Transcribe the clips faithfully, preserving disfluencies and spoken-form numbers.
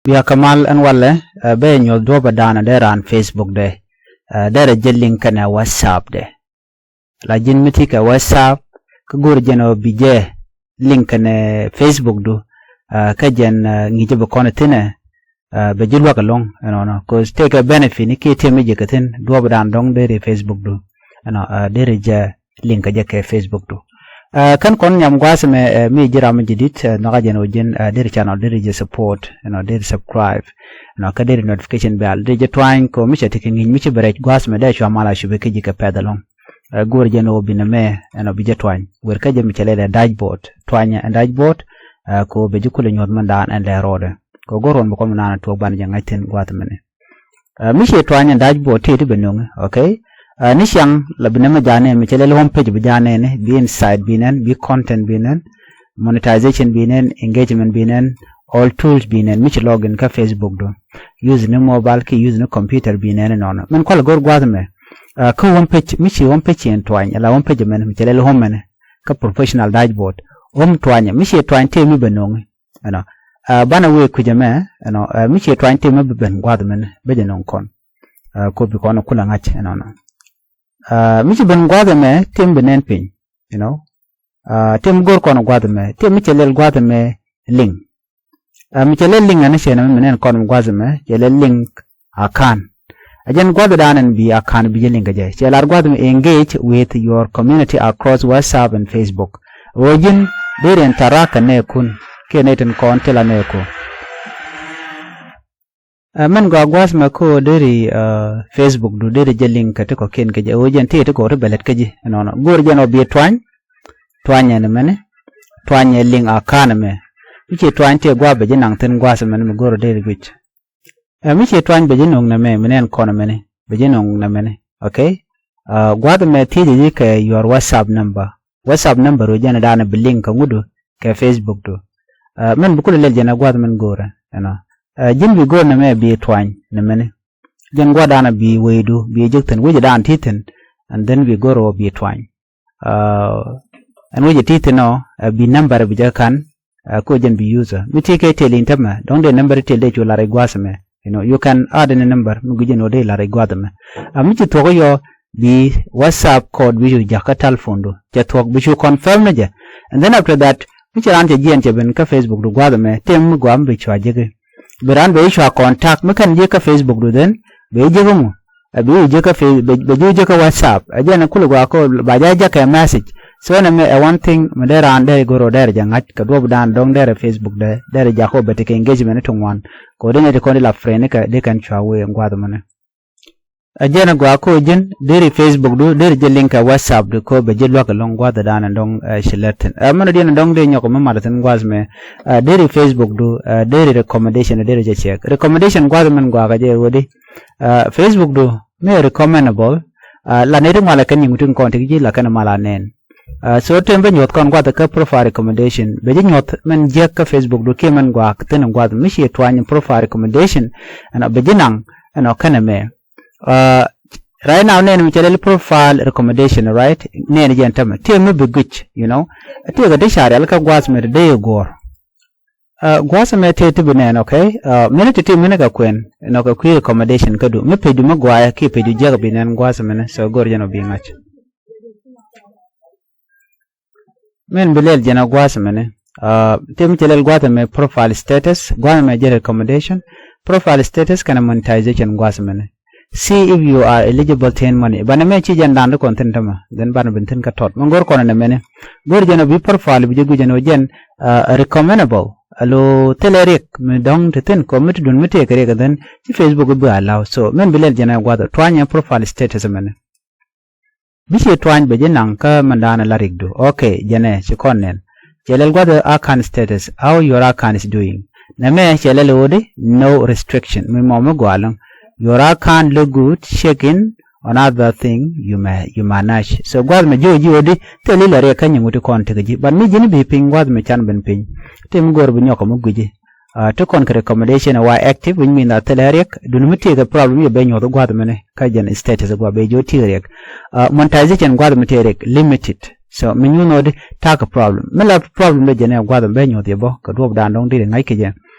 Bia kɛ mal ɛn walɛ, ɛ, bɛ nyuɔth duɔpɛ daanɔ dee raan Facebook dɛ, ɛ, derɛ jɛ link kɛnɛ WhatsApp dɛ. La ji̱n mi ti kɛ WhatsApp, kä go̱o̱r jɛn ɔ bi jɛ link kɛnɛ Facebook du, ɛ, kä jɛn, ɛ, ŋi̱i̱cä bi kɔn thi̱nɛ, ɛ, bɛ ji̱ luäk ɛlɔ̱ŋ ɛnɔnɔ. 'Cause tëëkɛ benefit ni kiɛ tëë mi ji̱ kɛ thi̱n, duɔpɛ daanɔ dɔ̱ŋ deri Facebook du. Ɛnɔ, ɛ, deri jɛ link kɛ jɛ kɛ Facebook du. Ɛ, kɛn kɔn nyam gua̱a̱th ɛmɛ, ɛ, mi ji̱ ram mi ji̱ di̱t, ɛ, nhɔakä jɛn ɣöö ji̱n, ɛ, deri channel, deri jɛ support, you know, deri subscribe, you know, kä deri notification bell, deri jɛ tuany kɛ ɣöö mi cɛ ti kɛ ŋi̱i̱c mi ci bɛ rɛc gua̱a̱th ɛmɛ dee cua mal a cupi kä ji̱ kɛ pɛth ɛlɔ̱ŋ. Ɛ, go̱o̱r jɛn ɣöö bi nɛmɛ, you know, bi jɛ tuany. Wer kä jɛ mi cɛ lɛl ɛ dashboard, tuanyɛ ɛ dashboard, ɛ, kɛ ɣöö bɛ ji̱ kulɛ nyuɔ̱th mɛn daan ɛn lɛ rɔɔdɛ. Kɛ ɣöö go̱o̱r ɣän bi kɔn mi naan tuɔɔk banɛ jɛ ŋa̱c thi̱n gua̱a̱th ɛmɛni. Ɛ, mi ciɛ tuany in dashboard tëë ti bɛ no̱ŋi, okay? Ɛ, ni ciaŋ la bi nɛmɛ ja̱a̱n nɛn, mi cɛ lɛl home page bi ja̱a̱n nɛn, bi insight bi nɛn, bi content bi nɛn, monetization bi nɛn, engagement bi nɛn, all tools bi nɛn, mi ci login kä Facebook du. Use ni mobile ki use ni computer bi nɛn inɔnɔ. Min kual go̱r gua̱th mɛ. Ɛ, kä home page, mi ci home page in tuany, la home page mɛn, mi cɛ lɛl home mɛn, kä professional dashboard. Home tuany, mi ciɛ tuany tëë mi bɛ no̱ŋi. Ɛnɔ, ɛ, banɛ wee kui̱c ɛmɛ, ɛnɔ, ɛ, mi ciɛ tuany tëë mi bi ben gua̱th mɛn, bɛ jɛ no̱ŋ kɔn. Ɛ, kɔ bi kɔn kulɛ ŋa̱c, ɛnɔnɔ. Ɛ, mi ci ben gua̱th ɛmɛ, tëë mi bi nɛn piny, you know. Ɛ, tëë mi go̱r kɔn gua̱th ɛmɛ, tëë mi cɛ lɛl gua̱th ɛmɛ link. Ɛ, mi cɛ lɛl link ɛn cɛ nɛ mi nɛn kɔn gua̱th ɛmɛ, cɛ lɛl link account. A jɛn gua̱th dan ɛn bi account bi jɛ link kɛ jɛ. Cɛ lar gua̱th mi engage with your community across WhatsApp and Facebook. Ɣöö ji̱n deri interact kɛ nɛɛkun kiɛ nɛy tin kɔn ti la nɛɛku. Ɛ, mɛn gɔaa gua̱th mɛ kä ɣöö deri, ɛ, Facebook du deri jɛ link kɛ ti kɔ̱kiɛn kɛ jɛ. Ɣöö jɛn ti ti kɔ̱ ti bɛ lät kä ji̱ ɛnɔnɔ. Go̱o̱r jɛn ɔ bi tuany. Tuany ɛn mɛni. Tuany ɛ link account mɛ. Mi ci tuany ti gua̱a̱th bɛ ji̱ naŋ thi̱n gua̱a̱th mɛni mi go̱o̱r ɔ deri guic. Ɛ, mi ci tuany bɛ ji̱ no̱ŋ nɛmɛ, mi nɛn kɔn mɛni, bɛ ji̱ no̱ŋ nɛmɛni, okay? Ɛ, gua̱th mɛ thiecɛ ji̱ kɛ your WhatsApp number. WhatsApp number ru jɛn dan bi link kɛ ŋut du kɛ Facebook du. Ɛ, mɛn bi kulɛ lɛl jɛn ɛ gua̱th mɛn go̱o̱rɛ, you know. Ɛ, ji̱n bi go̱o̱r nɛmɛ bi tuany nɛmɛni. Jɛn gua̱th dan bi wecdu, bi jek thi̱n, wecɛ dan ti thi̱n, and then bi go̱o̱r ɔ bi tuany. Ɛ, ɛn wecɛ ti thi̱n ɔ, ɛ, bi number bi jɛ kan, ɛ, ko jɛn bi user. Mi ti kɛ tel in tämɛ, dɔ̱ŋ dee number tel dee cu lar i̱ gua̱a̱th ɛmɛ. You know, you can add any number, mi gui̱c ɛn ɣöö dee lar i̱ gua̱a̱th ɛmɛ. Ɛ, mi ci thuɔ̱k yɔ, bi WhatsApp code bi cu ja̱k kä telephone du. Cɛ thuɔ̱k bi cu confirm ni jɛ. And then after that, mi ci raan cɛ jiɛn cɛ ben kä Facebook du gua̱a̱th ɛmɛ, tëë mi gɔaa mi bi cua jek i̱. Bi raan bɛ ji̱ cua contact, mi kɛn ji̱ kä Facebook du then, bɛ ji̱ jek i̱ mu. Ɛ, bɛ ji̱ jek kä Face-, bɛ, bɛ ji̱ jek kä WhatsApp. Ɛ jɛn kulɛ gɔaa kɔ, ba jɛ jek kɛ message. So nɛmɛ ɛ one thing mi dee raan dee go̱r ɔ dee rɛ jɛ ŋa̱c, kɛ duɔ̱p dan dɔ̱ŋ dee rɛ Facebook dee, dee rɛ jakä ɔ bɛ tekɛ engagement ti ŋuan. Kɛ ɔ dee nɛ ti kɔn di la friend kɛ dee kɛn cua wee gua̱a̱th mɛnɛ. Ɛ jɛn gɔaa kɔ ji̱n, deri Facebook du, deri jɛ link kɛ WhatsApp du kɔ bɛ ji̱ luäk ɛlɔ̱ŋ gua̱a̱th dan dɔ̱ŋ, ɛ, ci lɛt thi̱n. Ɛ, mɛn ɔ diɛn dɔ̱ŋ dee nyɔk mi mal thi̱n gua̱a̱th mɛ, ɛ, deri Facebook du, ɛ, deri recommendation, deri jɛ check. Recommendation gua̱a̱th mɛn gɔaa kɛ jɛ wä di. Ɛ, Facebook du mi ɛ recommendable, ɛ, la nɛy ti ŋualɛ kɛn nyiŋ tin kɔn ti ji̱ la kɛn mal a nɛn. Ɛ, so tëë mi bä nyuɔ̱th kɔn gua̱th kä profile recommendation. Bɛ ji̱ nyuɔ̱th mɛn jiäk kä Facebook du kiɛ mɛn gɔaa thi̱n gua̱th mi ci tuany profile recommendation. Ɛnɔ bɛ ji̱ naŋ ɛnɔ kɛnɛ mɛ. Ɛ, right now nɛn mi cɛ lɛl profile recommendation, right? Nɛn jɛn tämɛ. Tëë mi bi guic, you know. Tëë kɛ ti ca rial kä gua̱th mɛ ti dee i̱ guɔ̱ɔ̱r. Ɛ, gua̱a̱th ɛmɛ tëë ti bi nɛn, okay? Ɛ, mini ti ti mini kɛ kuɛn, nɔ kɛ kui̱ recommendation kädu. Mi page du mi gɔaaɛ kiɛ page du jiäk bi nɛn gua̱a̱th ɛmɛni, so go̱r jɛn ɔ bi ŋa̱c. Min bi lɛl jɛn ɔ gua̱a̱th ɛmɛni. Ɛ, tëë mi cɛ lɛl gua̱a̱th ɛmɛ profile status, gua̱a̱th ɛmɛ jɛ recommendation, profile status kɛnɛ monetization gua̱a̱th ɛmɛni. See if you are eligible to earn money. Banɛ mɛ ci jɛn da̱a̱n ti kɔn thi̱n tämɛ. Then banɛ bin thi̱n kä tɔt. Mɛ go̱r kɔn nɛ mɛni. Go̱r jɛn ɔ bi profile bi jɛ guic jɛn ɔ jɛn, uh, recommendable. Alo thilɛ riɛk mi dɔ̱ŋ ti thi̱n kɔ mi ti dun mi tëëk riɛk then ci Facebook bi allow. So mɛn bi lɛl jɛn ɔ gua̱th ɔ tuanyɛ profile status mɛni. Bi ci tuany bɛ ji̱ naŋ kä mɛn da̱a̱n la riɛkdu. Okay, jɛn ɛ ci kɔn nɛn. Cɛ lɛl gua̱th ɔ account status. How your account is doing. Nɛ mɛ cɛ lɛl ɣöödi no restriction. Mi mɔ mi gɔaa loŋ. Your account look good, check in on other thing you may, you manage. So gua̱th mɛ ji̱ ɣöö ji̱ ɣöödi thil ilɛ riɛk kä nyiŋ wut ti kɔn tekɛ ji̱. But mi ji̱n bi piny gua̱th mɛ can ben piny. Ti mi go̱o̱r bi nyɔk kɛ mi gui̱ci. Ah, ti kɔn kɛ recommendation wa active, which mean that thilɛ riɛk duni mi tekɛ problem yɛ ben nyuɔth gua̱th mɛni kä jɛn status gua̱th bɛ ji̱ ɣöö tekɛ riɛk. Ah, monetization gua̱th mi tekɛ riɛk limited. So mi nyuuth nɔ di ta̱a̱ kɛ problem. Mi la problem dee jɛn ɛ gua̱th ɛmɛ bɛ nyuɔth yɛ bä kɛ duɔ̱p da̱a̱n dɔ̱ŋ dee ri ŋa̱c kɛ jɛ.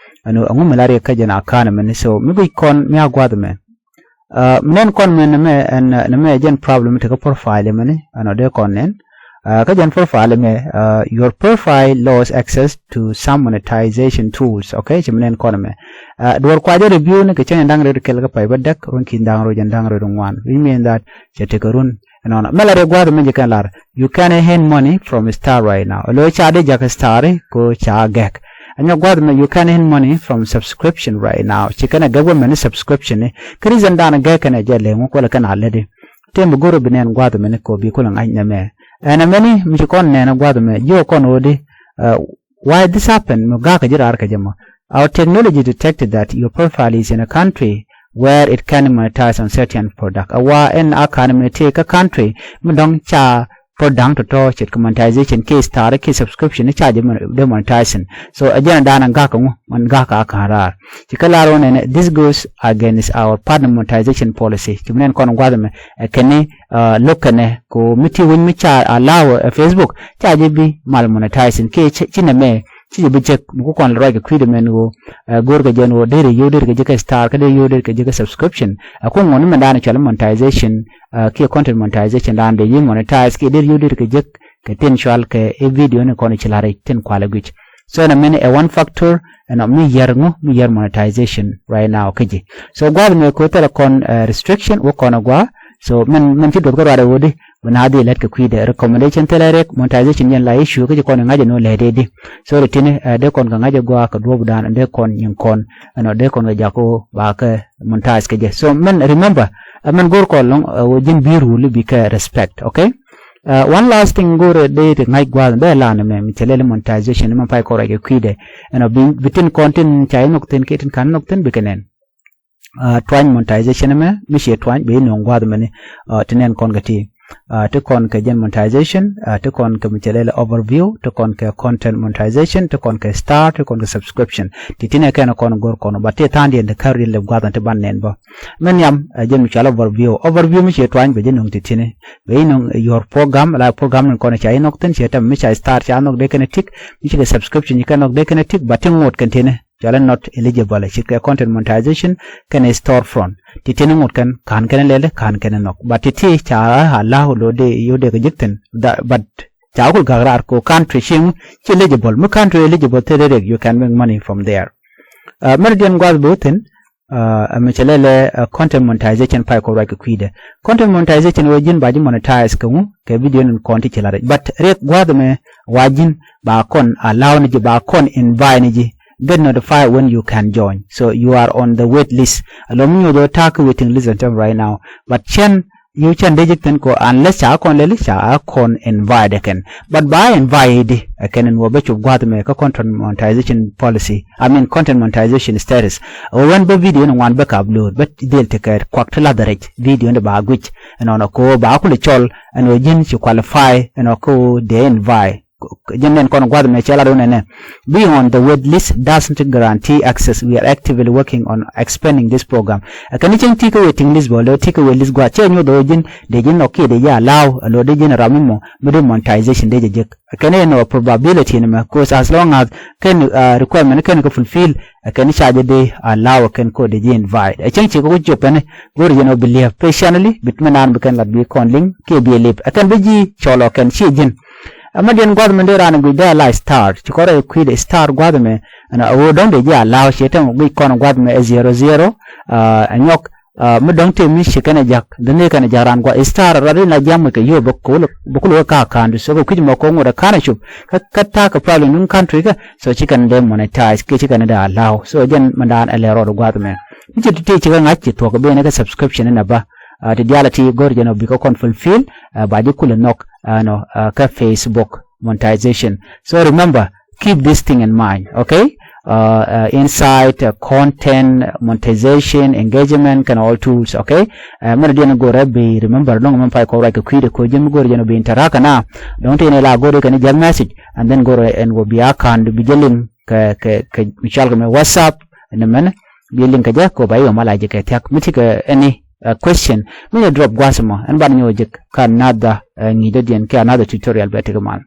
Ɛn ɣöö ɛŋu mi la riɛk kä jɛn account mɛni. So mi guic kɔn mi a gua̱th mɛ. Ɛ, mi nɛn kɔn mɛ nɛmɛ ɛn, ɛ, nɛmɛ jɛn problem tekɛ profile mɛni ɛn ɔ dee kɔn nɛn. Ɛ, kä jɛn profile mɛ, ɛ, your profile lost access to some monetization tools. Okay, ci mi nɛn kɔn mɛ. Ɛ, duɔr kuacä review ni kɛ cäŋ da̱ŋ rɛw kɛl kä pay bä däk ruɔ̱n ki̱n da̱ŋ rɛw jɛn da̱ŋ rɛw ŋuan. Which mean that cɛ tekɛ run ɛnɔnɔ. Mɛ la dee gua̱th mɛ jɛ kɛn lar, you can earn money from star right now. Lo ca dee jakä star ko ca gɛk. Ɛnyɔ gua̱th mɛ, you can earn money from subscription right now. Ci kɛn a gɛk wä mɛni subscription ni. Kä reason dan gɛk kɛn a jɛ lɛ ŋu kuɔlɛ kɛn a lɛ di. Tem bi go̱r bi nɛn gua̱th mɛni ko bi kulɛ ŋa̱c nɛmɛ. Ɛn a mɛni mi ci kɔn nɛn gua̱th mɛ jiɔ kɔn wä di. Ɛ, why this happen? Mi ga̱kä ji̱ raar kɛ jɛ mɔ. Our technology detected that your profile is in a country where it can monetize on certain product. A wa ɛn a kan mi tëë kä country mi dɔ̱ŋ ca product tɔ̱tɔ̱ ce̱tkɛ monetization kɛ star kɛ subscription ca jɛ mon-, de monetization. So a jɛn a dan a ga̱kä ŋu man ga̱kä a kan raar. Ci kä lar wä nɛnɛ, this goes against our partner monetization policy. Ci mi nɛn kɔn gua̱th mɛ ɛ kɛni, ɛ, lo̱k kɛnɛ ko mi ti winy mi ca allow ɛ Facebook ca jɛ bi mal monetization kɛ ci, ci nɛmɛ ci jɛ bi jek mi ku kɔn ruac kɛ kui̱dɛ mɛn ɣöö, ɛ, go̱o̱r kɛ jɛn ɣöö deri yio̱w deri kɛ jek kɛ star kä deri yio̱w deri kɛ jek kɛ subscription. Ɛ ku ŋuɔ̱n mɛn daanɛ cɔal monetization, ɛ, kiɛ content monetization daan dee yi monetize kiɛ deri yio̱w deri kɛ jek kɛ tin cɔal kɛ i̱ video ni kɔn ci la̱r i̱ tin kualɛ guic. So ɛn a mɛn ɛ one factor ɛn ɔ mi yɛr ŋu mi yɛr monetization right now kä ji̱. So gua̱th mɛ ko̱ thilɛ kɔn, ɛ, restriction wä kɔn a gua̱. So mɛn, mɛn ci duɔth kä ruac ɛ ɣöö di Bä na dhil lät kɛ kui̱dɛ recommendation thilɛ riɛk monetization yɛn la issue kä ci kɔn kɛ ŋa̱c ɛn ɣöö lɛ dee di. So ri tini, ɛ, dee kɔn kɛ ŋa̱c ɛ gɔaa kɛ duɔ̱ɔ̱p dan dee kɔn nyin kɔn ɛn ɔ dee kɔn kɛ jak ɣöö ba kɛ monetize kɛ jɛ. So mɛn remember, ɛ, mɛn go̱o̱r kɔn lɔ̱ŋ, ɛ, ɣöö ji̱n bi rule bi kɛ respect, okay? Ɛ, one last thing go̱o̱r dee ti ŋa̱c gua̱a̱th bɛ lan mɛ mi cɛ lɛl monetization mɛn pay kɔn ruac kɛ kui̱dɛ. Ɛn ɔ bi, bi tin kɔn tin ca inɔk thin kiɛ tin ka̱n inɔk thin bi kɛ nɛn. Ɛ, tuany monetization mɛ mi ciɛ tuany bɛ inɔŋ gua̱a̱th mɛni, ɛ, ti nɛn kɔn kɛ ti. Ɛ, ti kɔn kɛ jɛn monetization, ɛ, ti kɔn kɛ mi cɛ lɛl overview, ti kɔn kɛ content monetization, ti kɔn kɛ star, ti kɔn kɛ subscription. Ti ti nɛ kɛn kɔn go̱r kɔn, but ti tha̱a̱ŋ diɛn ti kär diɛn lɛ gua̱a̱th ti ban nɛn bä. Mɛ nhiam, ɛ, jɛn mi cɔal overview. Overview mi ciɛ tuany bɛ jɛ nɔŋ ti tini. Bɛ inɔŋ your program, la program ni kɔn ca inɔk thin ciɛ tɛm mi ca star ca inɔk dee kɛn tik, mi ci kɛ subscription ci kɛn inɔk dee kɛn tik, but ti ŋot kɛn tini. Cɔalɛ not eligible, ce̱tkɛ content monetization kɛnɛ storefront. Ti tin ŋot kɛn ka̱n kɛn lɛl ka̱n kɛn nɔk. But ti ti ca allow lo de yo de kɛ jik thin. But ca kul gak raar ko country ciŋ ci eligible. Mi country eligible thil riɛk, you can make money from there. Mɛr diɛn guath bi wä thin. Ɛ mi cɛ lɛlɛ content monetization pay kɔ ruac kɛ kui̱dɛ. Content monetization wä ji̱n ba ji̱ monetize kɛ ŋu kɛ video ni kɔn ti ci la rɛc. But riɛk guath mɛ wa ji̱n ba kɔn allow ni ji̱, ba kɔn invite ni ji̱. Get notified when you can join. So you are on the wait list. Alɔ mi nyuɔth ɣä ta̱a̱ kä waiting list ɛn tɛm right now. But cɛn yiw cɛn dee ji̱ thi̱n kɔ unless ca kɔn lɛli ca kɔn invite kɛn. But ba invite di ɛ kɛn in wä bä cop gua̱th mɛ kä content monetization policy. I mean content monetization status. Ɛ wä wän bä video ni ŋuan bä ka upload bä dhil ti kɛ kuak ti lath rɛc video ni ba guic. Ɛnɔnɔ kɛ wä ba kulɛ cɔl ɛn wä ji̱n ci qualify ɛn wä kɛ wä dee invite. Ji̱n nɛn kɔn gua̱th mɛ cɛ lat wä nɛnɛ. Being on the wait list doesn't guarantee access. We are actively working on expanding this program. Ɛ kɛn ni cieŋ ti kä waiting list bä lɛ ti kä wait list gua̱th cɛ nyuɔth ɣä ji̱n dee ji̱n nhɔk kiɛ dee ji̱ allow alo dee ji̱n ram mi mɔ mi dee monetization dee jɛ jek. Ɛ kɛn ni ɛn ɔ probability ni mɛ cause as long as kɛn requirement kɛn kä fulfill ɛ kɛn ni ca jɛ dee allow ɛ kɛn kɔ dee ji̱ invite. Ɛ cieŋ ci kä ku cop ɛn go̱r jɛn ɔ bi liɛp patiently bit mi naan bi kɛn lat bi kɔn liŋ kiɛ bi lip ɛ kɛn bi ji̱ cɔl ɔ kɛn ci ji̱n. Ɛmɛ diɛn gua̱th mɛ dee raan guic dee a la star ci kɔrɛ kui̱dɛ star gua̱th mɛ. Ɛn a ɣöö dɔ̱ŋ dee ji̱ a la̱a̱k ciɛ tɛm guic kɔn gua̱th mɛ ɛ zero zero. Ɛ nyɔk mi dɔ̱ŋ tëë mi ci kɛn ɛ ja̱k dee ni kɛn ɛ ja̱k raan gua̱th star rɔt in la jia̱m kɛ yio̱o̱ bä kul bä kul wä ka̱a̱k ka̱a̱ndu so kɛ kui̱c mɔ kɔŋ wä dee ka̱n a cop. Kä kä ta̱a̱ kɛ problem in country kä so ci kɛn dee monetize kiɛ ci kɛn dee a la̱a̱k so jɛn mɛ daan ɛ lɛ rɔɔd gua̱th mɛ. Mi ci ti ti ci kɛ ŋa̱c ci thuɔ̱k ben kɛ subscription in a bä. Ti diaal a ti go̱r jɛn ɔ bikɛ kɔn fulfill. Ba ji̱ kulɛ nhɔk ɛnɔ kä Facebook monetization. So remember, keep this thing in mind, okay? Insight, content monetization, engagement kɛn all tools, okay? Mɛn diɛn go̱rɛ bi remember dɔ̱ŋ mɛn pay kɔ ruac kɛ kui̱dɛ ko̱ ji̱n mi go̱r jɛn ɔ bi interact kɛn a dɔ̱ŋ ti ni la go̱r kɛn jɛl message and then go̱r ɛn wä bi a ka̱n bi jɛ liŋ kɛ kɛ kɛ mi cɔal kɛ mi WhatsApp. Ni mɛn bi liŋ kɛ jɛ kɛ ba iwä ma la jɛ kɛ thiak mi ti kɛ any question mi ni drop gua̱th mɔ ɛn ban nyɛ wä jɛ kɛ another ŋi̱i̱c dɔ̱diɛn kɛ another tutorial bɛ ti kɛ mal.